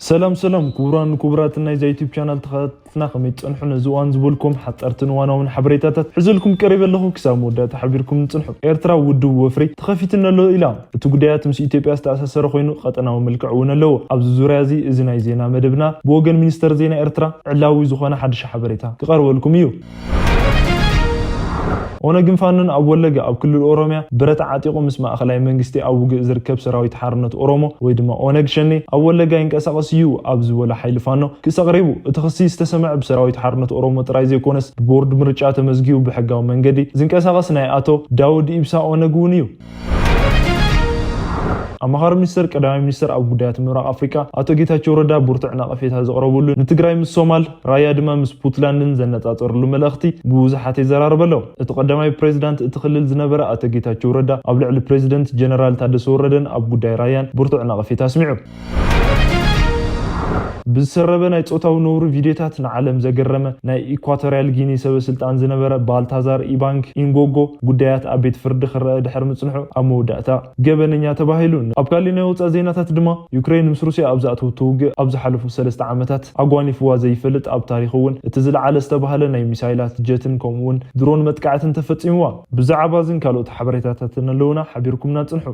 ሰላም ሰላም ክቡራን ክቡራት ናይ ዛ ዩቲዩብ ቻናል ተኸታተልትና፣ ከመይ ትጸንሑ? ነዚ እዋን ዝበልኩም ሓጸርትን እዋናውን ሓበሬታታት ሕዘልኩም ቀሪበ ኣለኹ። ክሳብ መወዳእታ ሓቢርኩም ንጽንሑ። ኤርትራ ውድብ ወፍሪ ተኸፊትኒ ኣሎ ኢላ። እቲ ጉዳያት ምስ ኢትዮጵያ ዝተኣሳሰረ ኮይኑ ቀጠናዊ መልክዕ እውን ኣለዎ። ኣብዚ ዙርያ እዚ፣ እዚ ናይ ዜና መደብና ብወገን ሚኒስተር ዜና ኤርትራ ዕላዊ ዝኾነ ሓድሽ ሓበሬታ ክቐርበልኩም እዩ። ኦነግን ፋኖን ኣብ ወለጋ ኣብ ክልል ኦሮሚያ ብረት ዓጢቑ ምስ ማእኸላይ መንግስቲ ኣብ ውግእ ዝርከብ ሰራዊት ሓርነት ኦሮሞ ወይ ድማ ኦነግ ሸኔ ኣብ ወለጋ ይንቀሳቐስ እዩ ኣብ ዝበሎ ሓይሊ ፋኖ ክስ ኣቕሪቡ። እቲ ክሲ ዝተሰምዐ ብሰራዊት ሓርነት ኦሮሞ ጥራይ ዘይኮነስ ብቦርድ ምርጫ ተመዝጊቡ ብሕጋዊ መንገዲ ዝንቀሳቐስ ናይ ኣቶ ዳውድ ኢብሳ ኦነግ እውን እዩ። ኣማኻሪ ሚኒስተር ቀዳማይ ሚኒስተር ኣብ ጉዳያት ምብራቕ ኣፍሪቃ ኣቶ ጌታቸው ረዳ ብርቱዕ ነቐፌታ ዘቕረብሉ ንትግራይ ምስ ሶማል ራያ ድማ ምስ ፑንትላንድን ዘነጻጸርሉ መልእኽቲ ብብዙሓት የዘራርብ ኣሎ። እቲ ቀዳማይ ፕሬዚዳንት እቲ ክልል ዝነበረ ኣቶ ጌታቸው ረዳ ኣብ ልዕሊ ፕሬዚደንት ጀነራል ታደሰ ወረደን ኣብ ጉዳይ ራያን ብርቱዕ ነቐፌታ ኣስሚዑ። ብዝሰረበ ናይ ጾታዊ ነውሪ ቪድዮታት ንዓለም ዘገረመ ናይ ኢኳቶሪያል ጊኒ ሰበ ስልጣን ዝነበረ ባልታዛር ኢባንግ ኢንጎጎ ጉዳያት ኣብ ቤት ፍርዲ ክረአ ድሕሪ ምጽንሑ ኣብ መወዳእታ ገበነኛ ተባሂሉ። ኣብ ካልእ ናይ ወጻኢ ዜናታት ድማ ዩክሬን ምስ ሩስያ ኣብ ዝኣተወቶ ውግእ ኣብ ዝሓለፉ ሰለስተ ዓመታት ኣጓኒፍዋ ዘይፈልጥ ኣብ ታሪኹ እውን እቲ ዝለዓለ ዝተባህለ ናይ ሚሳይላት ጀትን ከምኡ እውን ድሮን መጥቃዕትን ተፈጺምዋ። ብዛዕባ እዝን ካልኦት ሓበሬታታትን ኣለውና፣ ሓቢርኩምና ጽንሑ።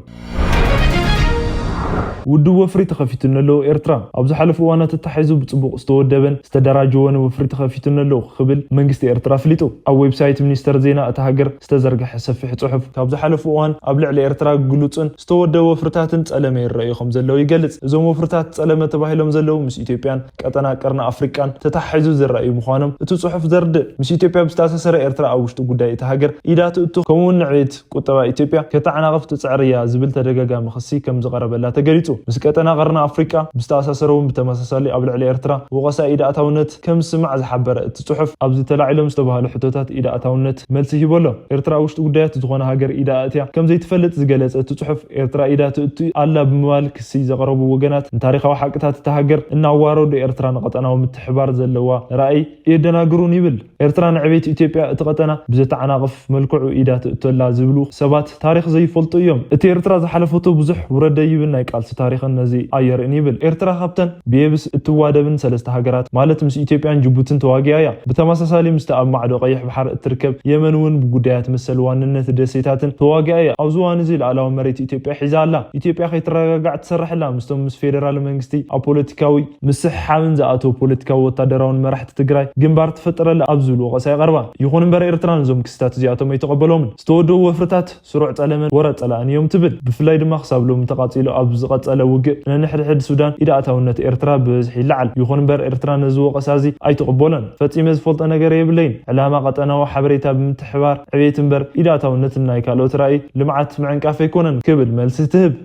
ውድብ ወፍሪ ተኸፊቱ ንለዉ ኤርትራ ኣብ ዝሓለፉ እዋናት ተታሒዙ ብጽቡቕ ዝተወደበን ዝተደራጀወን ወፍሪ ተኸፊቱ ንለዉ ክብል መንግስቲ ኤርትራ ኣፍሊጡ። ኣብ ዌብሳይት ሚኒስተር ዜና እታ ሃገር ዝተዘርግሐ ሰፊሕ ጽሑፍ ካብ ዝሓለፉ እዋን ኣብ ልዕሊ ኤርትራ ግሉጽን ዝተወደበ ወፍርታትን ጸለመ ይረኣዩ ከም ዘለዉ ይገልጽ። እዞም ወፍርታት ጸለመ ተባሂሎም ዘለዉ ምስ ኢትዮጵያን ቀጠና ቀርኒ ኣፍሪቃን ተታሒዙ ዝረኣዩ ምዃኖም እቲ ጽሑፍ ዘርድእ። ምስ ኢትዮጵያ ብዝተኣሳሰረ ኤርትራ ኣብ ውሽጢ ጉዳይ እታ ሃገር ኢዳ ትእቱ ከምኡውን ንዕቤት ቁጠባ ኢትዮጵያ ከተዓናቕፍ ትጽዕር እያ ዝብል ተደጋጋሚ ክሲ ከም ዝቐረበላ ተገሊጹ። ምስ ቀጠና ቀርኒ ኣፍሪቃ ብዝተኣሳሰረ እውን ብተመሳሳሊ ኣብ ልዕሊ ኤርትራ ወቐሳ ኢድ ኣእታውነት ከም ዝስማዕ ዝሓበረ እቲ ጽሑፍ ኣብዚ ተላዒሎም ዝተባህሉ ሕቶታት ኢድ ኣእታውነት መልሲ ሂቡ ኣሎ። ኤርትራ ኣብ ውሽጢ ጉዳያት ዝኾነ ሃገር ኢዳ ኣእትያ ከም ዘይትፈልጥ ዝገለጸ እቲ ጽሑፍ ኤርትራ ኢዳ ትእቱ ኣላ ብምባል ክሲ ዘቕረቡ ወገናት ንታሪኻዊ ሓቅታት እታ ሃገር እናዋረዱ ኤርትራ ንቀጠናዊ ምትሕባር ዘለዋ ራእይ የደናግሩን ይብል። ኤርትራ ንዕቤት ኢትዮጵያ እቲ ቀጠና ብዘተዓናቕፍ መልክዑ ኢዳ ትእቶላ ዝብሉ ሰባት ታሪኽ ዘይፈልጡ እዮም። እቲ ኤርትራ ዝሓለፈቶ ብዙሕ ውረድ ደይብን ናይ ቃልሲ ታሪኽን ነዚ ኣየርእን ይብል። ኤርትራ ካብተን ብየብስ እትዋደብን ሰለስተ ሃገራት ማለት ምስ ኢትዮጵያን ጅቡትን ተዋጊኣ እያ። ብተመሳሳሊ ምስቲ ኣብ ማዕዶ ቀይሕ ባሕሪ እትርከብ የመን እውን ብጉዳያት መሰል ዋንነት ደሴታትን ተዋጊኣ እያ። ኣብዚ እዋን እዚ ልኣላዊ መሬት ኢትዮጵያ ሒዛ ኣላ። ኢትዮጵያ ከይትረጋጋዕ ትሰርሕ ኣላ። ምስቶም ምስ ፌደራል መንግስቲ ኣብ ፖለቲካዊ ምስሕሓብን ዝኣተው ፖለቲካዊ ወታደራውን መራሕቲ ትግራይ ግንባር ትፈጥረላ ኣብ ዝብል ወቐሳ ይቐርባ። ይኹን እምበር ኤርትራ ነዞም ክስታት እዚኣቶም ኣይተቐበሎምን። ዝተወደቡ ወፍርታት ስሩዕ ጸለመን ወረ ጸላእን እዮም ትብል። ብፍላይ ድማ ክሳብ ሎሚ ተቓጺሉ ኣብ ዝቐጸለ ውግእ ነንሕድሕድ ሱዳን ኢድ ኣእታውነት ኤርትራ ብብዝሒ ይለዓል። ይኹን እምበር ኤርትራ ነዚ ወቐሳ እዚ ኣይትቕበሎን። ፈጺመ ዝፈልጦ ነገር የብለይን። ዕላማ ቀጠናዊ ሓበሬታ ብምትሕባር ዕቤት እምበር ኢድ ኣእታውነትን ናይ ካልኦት ራእይ ልምዓት ምዕንቃፍ ኣይኮነን ክብል መልሲ ትህብ።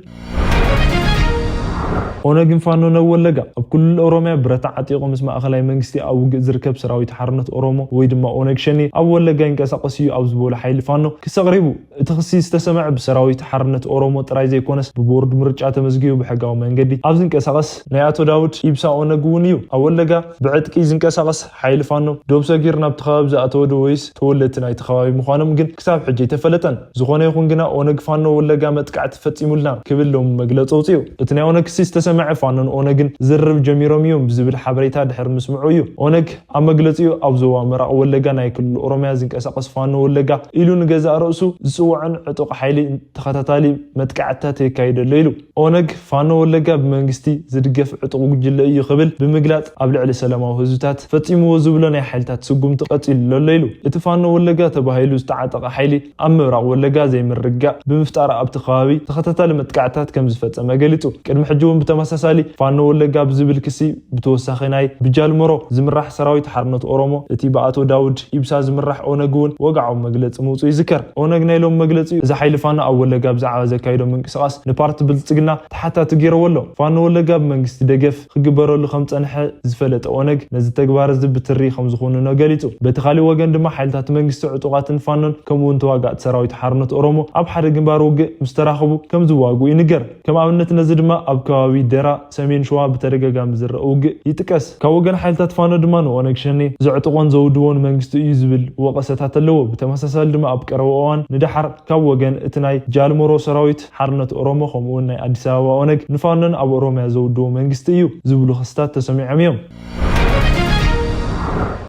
ኦነግን ፋኖን ኣብ ወለጋ። ኣብ ክልል ኦሮሚያ ብረት ዓጢቑ ምስ ማእኸላይ መንግስቲ ኣብ ውግእ ዝርከብ ሰራዊት ሓርነት ኦሮሞ ወይ ድማ ኦነግ ሸኔ ኣብ ወለጋ ይንቀሳቐስ እዩ ኣብ ዝበሎ ሓይሊ ፋኖ ክሲ ኣቕሪቡ። እቲ ክሲ ዝተሰምዐ ብሰራዊት ሓርነት ኦሮሞ ጥራይ ዘይኮነስ ብቦርድ ምርጫ ተመዝጊቡ ብሕጋዊ መንገዲ ኣብ ዝንቀሳቐስ ናይ ኣቶ ዳውድ ኢብሳ ኦነግ እውን እዩ። ኣብ ወለጋ ብዕጥቂ ዝንቀሳቐስ ሓይሊ ፋኖ ዶብ ሰጊር ናብቲ ከባቢ ዝኣተወ ዶ ወይስ ተወለድቲ ናይቲ ከባቢ ምዃኖም ግን ክሳብ ሕጂ ኣይተፈለጠን። ዝኾነ ይኹን ግና ኦነግ ፋኖ ወለጋ መጥቃዕቲ ፈጺሙልና ክብል ሎሚ መግለጺ ኣውጺኡ። እቲ ናይ ኦነግ ክሲ ዝተሰምዐ ፋኖን ኦነግን ዝርርብ ጀሚሮም እዮም ብዝብል ሓበሬታ ድሕሪ ምስምዑ እዩ። ኦነግ ኣብ መግለጺኡ ኣብ ዞባ ምዕራብ ወለጋ ናይ ክልል ኦሮሚያ ዝንቀሳቐስ ፋኖ ወለጋ ኢሉ ንገዛእ ርእሱ ዝጽውዖን ዕጡቕ ሓይሊ ተኸታታሊ መጥቃዕትታት የካይድ ኣሎ ኢሉ። ኦነግ ፋኖ ወለጋ ብመንግስቲ ዝድገፍ ዕጡቕ ጉጅለ እዩ ክብል ብምግላጽ ኣብ ልዕሊ ሰላማዊ ህዝብታት ፈጺምዎ ዝብሎ ናይ ሓይልታት ስጉምቲ ቀጺሉ ኣሎ ኢሉ። እቲ ፋኖ ወለጋ ተባሂሉ ዝተዓጠቐ ሓይሊ ኣብ ምብራቕ ወለጋ ዘይምርግጋእ ብምፍጣር ኣብቲ ከባቢ ተኸታታሊ መጥቃዕትታት ከም ዝፈጸመ ገሊጹ። ቅድሚ ሕጂ እውን ብተመሳሳሊ ፋኖ ወለጋ ብዝብል ክሲ ብተወሳኺ ናይ ብጃልመሮ ዝምራሕ ሰራዊት ሓርነት ኦሮሞ እቲ ብኣቶ ዳውድ ኢብሳ ዝምራሕ ኦነግ እውን ወግዓዊ መግለጺ ምውጽኡ ይዝከር። ኦነግ ናይ ሎሚ መግለጺ እዚ ሓይሊ ፋኖ ኣብ ወለጋ ብዛዕባ ዘካይዶ ምንቅስቓስ ንፓርቲ ብልጽግና ተሓታቲ ገይርዎ ኣሎ። ፋኖ ወለጋ ብመንግስቲ ደገፍ ክግበረሉ ከም ጸንሐ ዝፈለጠ ኦነግ ነዚ ተግባር እዚ ብትሪ ከም ዝኹንኖ ገሊጹ። በቲ ካልእ ወገን ድማ ሓይልታት መንግስቲ ዕጡቓትን ፋኖን ከምኡ እውን ተዋጋእቲ ሰራዊት ሓርነት ኦሮሞ ኣብ ሓደ ግንባር ውግእ ምስ ተራኸቡ ከም ዝዋግኡ ይንገር። ከም ኣብነት ነዚ ድማ ኣብ ከባቢ ሴራ ሰሜን ሸዋ ብተደጋጋሚ ዝረአ ውግእ ይጥቀስ። ካብ ወገን ሓይልታት ፋኖ ድማ ንኦነግ ሸኔ ዘዕጥቖን ዘውድቦን መንግስቲ እዩ ዝብል ወቐሰታት ኣለዎ። ብተመሳሳሊ ድማ ኣብ ቀረባ እዋን ንደሓር ካብ ወገን እቲ ናይ ጃልመሮ ሰራዊት ሓርነት ኦሮሞ ከምኡ እውን ናይ ኣዲስ ኣበባ ኦነግ ንፋኖን ኣብ ኦሮሚያ ዘውድቦ መንግስቲ እዩ ዝብሉ ክስታት ተሰሚዖም እዮም።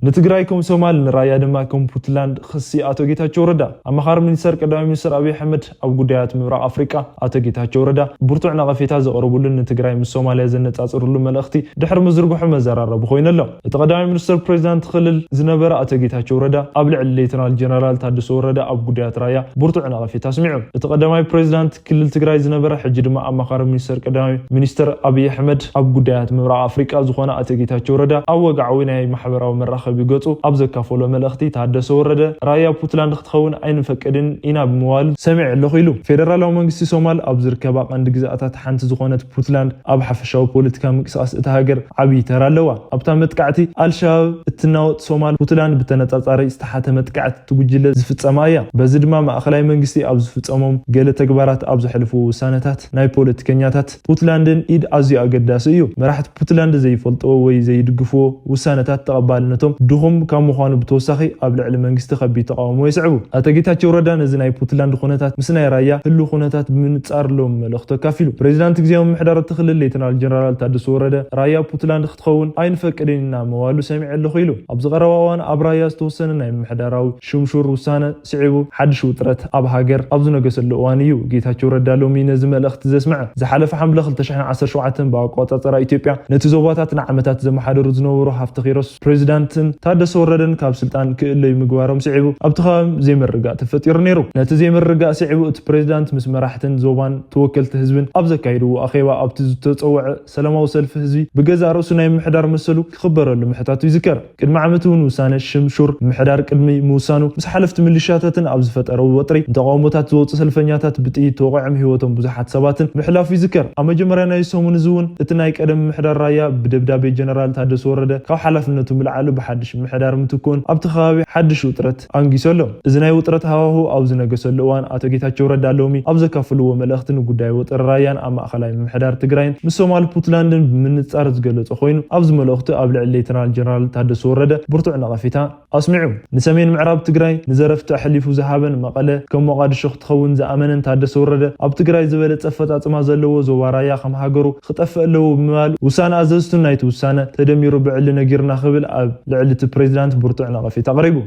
ንትግራይ ከም ሶማል ንራያ ድማ ከም ፑንትላንድ ክሲ ኣቶ ጌታቸው ረዳ። ኣማኻሪ ሚኒስተር ቀዳማይ ሚኒስትር ኣብይ ኣሕመድ ኣብ ጉዳያት ምብራቕ ኣፍሪቃ ኣቶ ጌታቸው ረዳ ብርቱዕ ነቐፌታ ዘቕረቡሉን ንትግራይ ምስ ሶማልያ ዘነጻጽሩሉ መልእኽቲ ድሕሪ ምዝርግሑ መዘራረቢ ኮይኑ ኣሎ። እቲ ቀዳማይ ሚኒስትር ፕሬዚዳንት ክልል ዝነበረ ኣቶ ጌታቸው ረዳ ኣብ ልዕሊ ሌተናል ጀነራል ታደሰ ወረደ ኣብ ጉዳያት ራያ ብርቱዕ ነቐፌታ ኣስሚዑ። እቲ ቀዳማይ ፕሬዚዳንት ክልል ትግራይ ዝነበረ ሕጂ ድማ ኣማኻሪ ሚኒስተር ቀዳማይ ሚኒስተር ኣብይ ኣሕመድ ኣብ ጉዳያት ምብራቕ ኣፍሪቃ ዝኾነ ኣቶ ጌታቸው ረዳ ኣብ ወግዓዊ ናይ ማሕበራዊ መራኸቢ ገጹ ኣብ ዘካፈሎ መልእኽቲ ታደሰ ወረደ ራያ ፑንትላንድ ክትኸውን ኣይንፈቅድን ኢና ብምባሉ ሰሚዐ ኣለኹ ኢሉ። ፌደራላዊ መንግስቲ ሶማል ኣብ ዝርከባ ቀንዲ ግዝኣታት ሓንቲ ዝኾነት ፑንትላንድ ኣብ ሓፈሻዊ ፖለቲካ ምንቅስቃስ እታ ሃገር ዓብዪ ተራ ኣለዋ። ኣብታ መጥቃዕቲ ኣልሸባብ እትናወጥ ሶማል ፑንትላንድ ብተነጻጻሪ ዝተሓተ መጥቃዕቲ እቲ ጉጅለ ዝፍጸማ እያ። በዚ ድማ ማእኸላይ መንግስቲ ኣብ ዝፍጸሞም ገለ ተግባራት ኣብ ዘሕልፍዎ ውሳነታት ናይ ፖለቲከኛታት ፑንትላንድን ኢድ ኣዝዩ ኣገዳሲ እዩ። መራሕቲ ፑንትላንድ ዘይፈልጥዎ ወይ ዘይድግፍዎ ውሳነታት ተቐባልነቶም ድኹም ካብ ምዃኑ ብተወሳኺ ኣብ ልዕሊ መንግስቲ ከቢድ ተቃውሞ የስዕቡ። ኣቶ ጌታቸው ረዳ ነዚ ናይ ፑንትላንድ ኩነታት ምስ ናይ ራያ ህሉ ኩነታት ብምንጻር ሎም መልእኽቲ ኣካፊሉ። ፕሬዚዳንት ግዜያዊ ምምሕዳር እቲ ክልል ሌተናል ጀነራል ታደሰ ወረደ ራያ ፑንትላንድ ክትኸውን ኣይንፈቅድን ኢና ምባሉ ሰሚዐ ኣለኹ ኢሉ። ኣብዚ ቀረባ እዋን ኣብ ራያ ዝተወሰነ ናይ ምምሕዳራዊ ሽምሹር ውሳነ ስዒቡ ሓድሽ ውጥረት ኣብ ሃገር ኣብ ዝነገሰሉ እዋን እዩ ጌታቸው ረዳ ሎሚ ነዚ መልእኽቲ ዘስምዐ። ዝሓለፈ ሓምለ ክልተ ሽሕን ዓሰርተ ሸውዓተን ብኣቆጻጽራ ኢትዮጵያ ነቲ ዞባታት ንዓመታት ዘመሓደሩ ዝነበሩ ሃብተ ኪሮስ ፕሬዚዳንትን ታደሰ ወረደን ካብ ስልጣን ክእለዩ ምግባሮም ስዒቡ ኣብቲ ከባቢ ዘይምርግጋእ ተፈጢሩ ነይሩ። ነቲ ዘይምርግጋእ ስዒቡ እቲ ፕሬዚዳንት ምስ መራሕትን ዞባን ተወከልቲ ህዝብን ኣብ ዘካየድዎ ኣኼባ ኣብቲ ዝተጸውዐ ሰላማዊ ሰልፊ ህዝቢ ብገዛእ ርእሱ ናይ ምምሕዳር መሰሉ ክኽበረሉ ምሕታቱ ይዝከር። ቅድሚ ዓመት እውን ውሳነ ሽምሹር ምምሕዳር ቅድሚ ምውሳኑ ምስ ሓለፍቲ ሚሊሻታትን ኣብ ዝፈጠረው ወጥሪ ንተቃውሞታት ዝወፁ ሰልፈኛታት ብጥይት ተወቂዖም ህይወቶም ብዙሓት ሰባትን ምሕላፉ ይዝከር። ኣብ መጀመርያ ናይ ሰሙን እዚ እውን እቲ ናይ ቀደም ምምሕዳር ራያ ብደብዳቤ ጀነራል ታደሰ ወረደ ካብ ሓላፍነቱ ምልዓሉ ብሓድሽ ምምሕዳር ምትክኡን ኣብቲ ከባቢ ሓድሽ ውጥረት ኣንጊሱ ኣሎ። እዚ ናይ ውጥረት ሃዋሁ ኣብ ዝነገሰሉ እዋን ኣቶ ጌታቸው ረዳ ሎሚ ኣብ ዘካፍልዎ መልእኽቲ ንጉዳይ ወጥሪ ራያን ኣብ ማእኸላይ ምምሕዳር ትግራይን ምስ ሶማል ፑንትላንድን ብምንጻር ዝገለጸ ኮይኑ ኣብዚ መልእኽቱ ኣብ ልዕሊ ሌተናል ጀነራል ታደሰ ወረደ ብርቱዕ ነቐፌታ ኣስሚዑ። ንሰሜን ምዕራብ ትግራይ ንዘረፍቲ ኣሕሊፉ ዝሃበን መቐለ ከም ሞቓድሾ ክትኸውን ዝኣመነን ታደሰ ወረደ ኣብ ትግራይ ዝበለጸ ኣፈጻጽማ ዘለዎ ዞባ ራያ ከም ሃገሩ ክጠፍእ ኣለዎ ብምባል ውሳነ ኣዘዝቱን ናይቲ ውሳነ ተደሚሩ ብዕሊ ነጊርና ክብል ኣብ ልዕሊ እቲ ፕሬዚዳንት ብርቱዕ ነቐፌታ ኣቕሪቡ።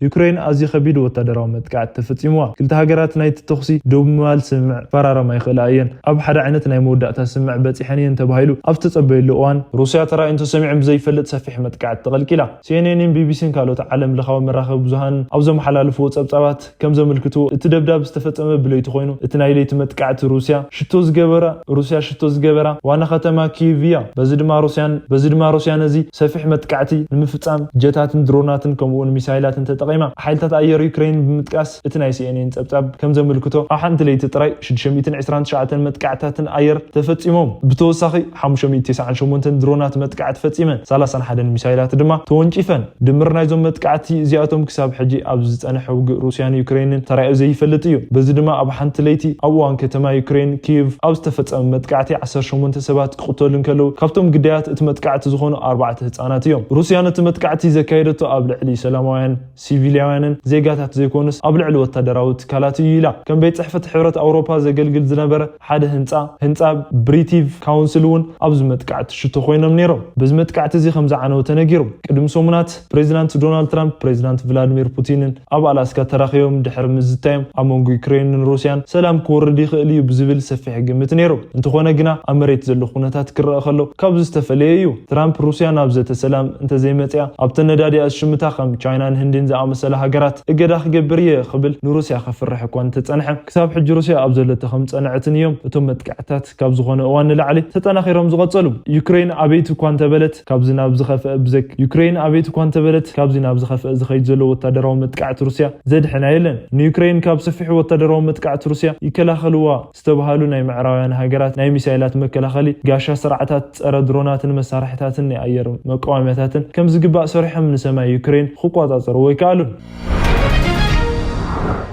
ዩክሬን ኣዝዩ ከቢድ ወታደራዊ መጥቃዕቲ ተፈጺምዋ። ክልተ ሃገራት ናይቲ ተኹሲ ደው ብምባል ስምምዕ ክፈራረማ ይኽእላ እየን። ኣብ ሓደ ዓይነት ናይ መወዳእታ ስምምዕ በጺሐን እየን ተባሂሉ ኣብ ዝተጸበየሉ እዋን ሩስያ ተራእዩ እንተሰሚዑ ብዘይፈልጥ ሰፊሕ መጥቃዕቲ ተቐልቂላ። ሲኤንኤንን ቢቢሲን ካልኦት ዓለም ለኻዊ መራኸቢ ብዙሃንን ኣብ ዘመሓላለፍዎ ጸብጻባት ከም ዘመልክትዎ እቲ ደብዳብ ዝተፈጸመ ብለይቲ ኮይኑ እቲ ናይ ለይቲ መጥቃዕቲ ሩስያ ሽቶ ዝገበራ ሩስያ ሽቶ ዝገበራ ዋና ከተማ ኪቭ እያ። በዚ ድማ ሩስያን በዚ ድማ ሩስያ ነዚ ሰፊሕ መጥቃዕቲ ንምፍጻም ጀታትን ድሮናትን ከምኡውን ሚሳይላትን ተጠቒማ። ሓይልታት ኣየር ዩክሬን ብምጥቃስ እቲ ናይ ሲኤንኤን ጸብጻብ ከም ዘመልክቶ ኣብ ሓንቲ ለይቲ ጥራይ ሽዱሽተ ሚእትን ዕስራን ትሽዓተን መጥቃዕትታትን ኣየር ተፈጺሞም። ብተወሳኺ ሓሙሽተ ሚእቲ ተስዓን ሸሞንተን ድሮናት መጥቃዕቲ ፈጺመን፣ ሰላሳን ሓደን ሚሳይላት ድማ ተወንጪፈን። ድምር ናይዞም መጥቃዕቲ እዚኣቶም ክሳብ ሕጂ ኣብ ዝጸንሐ ውግእ ሩስያን ዩክሬንን ተራእዩ ዘይፈልጥ እዩ። በዚ ድማ ኣብ ሓንቲ ለይቲ ኣብ እዋን ከተማ ዩክሬን ኪየቭ ኣብ ዝተፈጸመ መጥቃዕቲ ዓሰርተ ሸሞንተ ሰባት ክቕተሉ እንከለዉ ካብቶም ግዳያት እቲ መጥቃዕቲ ዝኾኑ ኣርባዕተ ህጻናት እዮም። ሩስያ ነቲ መጥቃዕቲ ዘካየደቶ ኣብ ልዕሊ ሰላማውያን ሲቪላውያንን ዜጋታት ዘይኮኑስ ኣብ ልዕሊ ወታደራዊ ትካላት እዩ ኢላ። ከም ቤት ጽሕፈት ሕብረት ኣውሮፓ ዘገልግል ዝነበረ ሓደ ህንጻ ህንጻ ብሪቲቭ ካውንስል እውን ኣብዚ መጥቃዕቲ ሽቶ ኮይኖም ነይሮም። በዚ መጥቃዕቲ እዚ ከም ዝዓነወ ተነጊሩ። ቅድሚ ሰሙናት ፕሬዚዳንት ዶናልድ ትራምፕ ፕሬዚዳንት ቭላዲሚር ፑቲንን ኣብ ኣላስካ ተራኺቦም ድሕሪ ምዝታዮም ኣብ መንጎ ዩክሬንን ሩስያን ሰላም ክወርድ ይኽእል እዩ ብዝብል ሰፊሕ ግምት ነይሩ። እንተኾነ ግና ኣብ መሬት ዘሎ ኩነታት ክረአ ከሎ ካብዚ ዝተፈለየ እዩ። ትራምፕ ሩስያ ናብ ዘተ ሰላም እንተዘይመጽያ ኣብተን ነዳዲኣ ዝሽምታ ከም ቻይናን ህንድን ዝኣመሰላ ሃገራት እገዳ ክገብር እየ ክብል ንሩስያ ከፍርሕ እኳ እንተጸንሐ ክሳብ ሕጂ ሩስያ ኣብ ዘለቶ ከም ጸንዐትን እዮም እቶም መጥቃዕትታት ካብ ዝኾነ እዋን ንላዕሊ ተጠናኺሮም ዝቐጸሉ። ዩክሬን ኣበይቲ እኳ እንተበለት ካብዚ ናብ ዝኸፍአ ብዘክ ዩክሬን ኣበይቲ እኳ እንተበለት ካብዚ ናብ ዝኸፍአ ዝኸይድ ዘሎ ወታደራዊ መጥቃዕቲ ሩስያ ዘድሕና የለን። ንዩክሬን ካብ ሰፊሕ ወታደራዊ መጥቃዕቲ ሩስያ ይከላኸልዋ ዝተባሃሉ ናይ ምዕራባውያን ሃገራት ናይ ሚሳይላት መከላኸሊ ጋሻ ስርዓታት ጸረ ድሮናትን መሳርሕታትን ናይ ኣየር መቃወሚያታትን ከም ዝግባእ ሰሪሖም ንሰማይ ዩክሬን ክቆጻጸርዎ ኣይከኣሉን።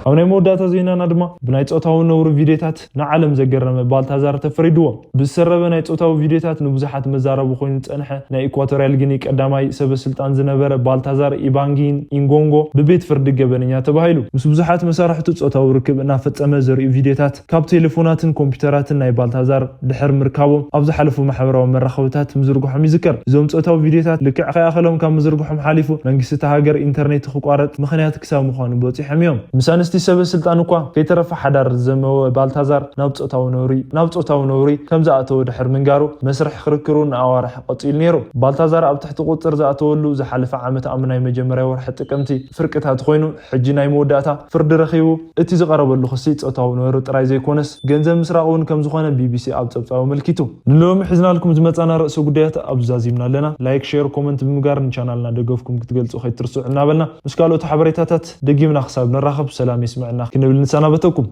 ኣብ ናይ መወዳእታ ዜናና ድማ ብናይ ጾታዊ ነውሪ ቪድዮታት ንዓለም ዘገረመ ባልታዛር ተፈሪድዎ። ብዝሰረበ ናይ ጾታዊ ቪድዮታት ንብዙሓት መዛረቢ ኮይኑ ዝጸንሐ ናይ ኢኳቶሪያል ጊኒ ቀዳማይ ሰበ ስልጣን ዝነበረ ባልታዛር ኢባንጊን ኢንጎንጎ ብቤት ፍርዲ ገበነኛ ተባሂሉ። ምስ ብዙሓት መሳርሕቱ ጾታዊ ርክብ እናፈጸመ ዘርእዩ ቪድዮታት ካብ ቴሌፎናትን ኮምፒውተራትን ናይ ባልታዛር ድሕር ምርካቦም ኣብ ዝሓለፉ ማሕበራዊ መራኸብታት ምዝርግሖም ይዝከር። እዞም ጾታዊ ቪድዮታት ልክዕ ከይኣኸሎም ካብ ምዝርግሖም ሓሊፉ መንግስቲ እታ ሃገር ኢንተርኔት ክቋረጥ ምኽንያት ክሳብ ምዃኑ በጺሖም እዮም። ምስ ኣንስቲ ሰበ ስልጣን እኳ ከይተረፈ ሓዳር ዝዘመወ ባልታዛር ናብ ጾታዊ ነውሪ ናብ ጾታዊ ነውሪ ከም ዝኣተወ ድሕር ምንጋሩ መስርሕ ክርክሩ ንኣዋርሕ ቀጺሉ ነይሩ። ባልታዛር ኣብ ትሕቲ ቁጽር ዝኣተወሉ ዝሓለፈ ዓመት ኣብ ናይ መጀመርያ ወርሒ ጥቅምቲ ፍርቅታት ኮይኑ ሕጂ ናይ መወዳእታ ፍርዲ ረኺቡ። እቲ ዝቐረበሉ ክሲ ጾታዊ ነውሪ ጥራይ ዘይኮነስ ገንዘብ ምስራቕ እውን ከም ዝኾነ ቢቢሲ ኣብ ጸብጻቡ ኣመልኪቱ። ንሎሚ ሒዝናልኩም ዝመጻና ርእሰ ጉዳያት ኣብዚ ዛዚምና ኣለና። ላይክ፣ ሼር፣ ኮመንት ብምግባር ንቻናልና ደገፍኩም ክትገልጹ ከይትርስዑ እናበልና ምስ ካልኦት ሓበሬታታት ደጊምና ክሳብ ንራኸብ ሰላም የስምዐና ክንብል ንሰናበተኩም።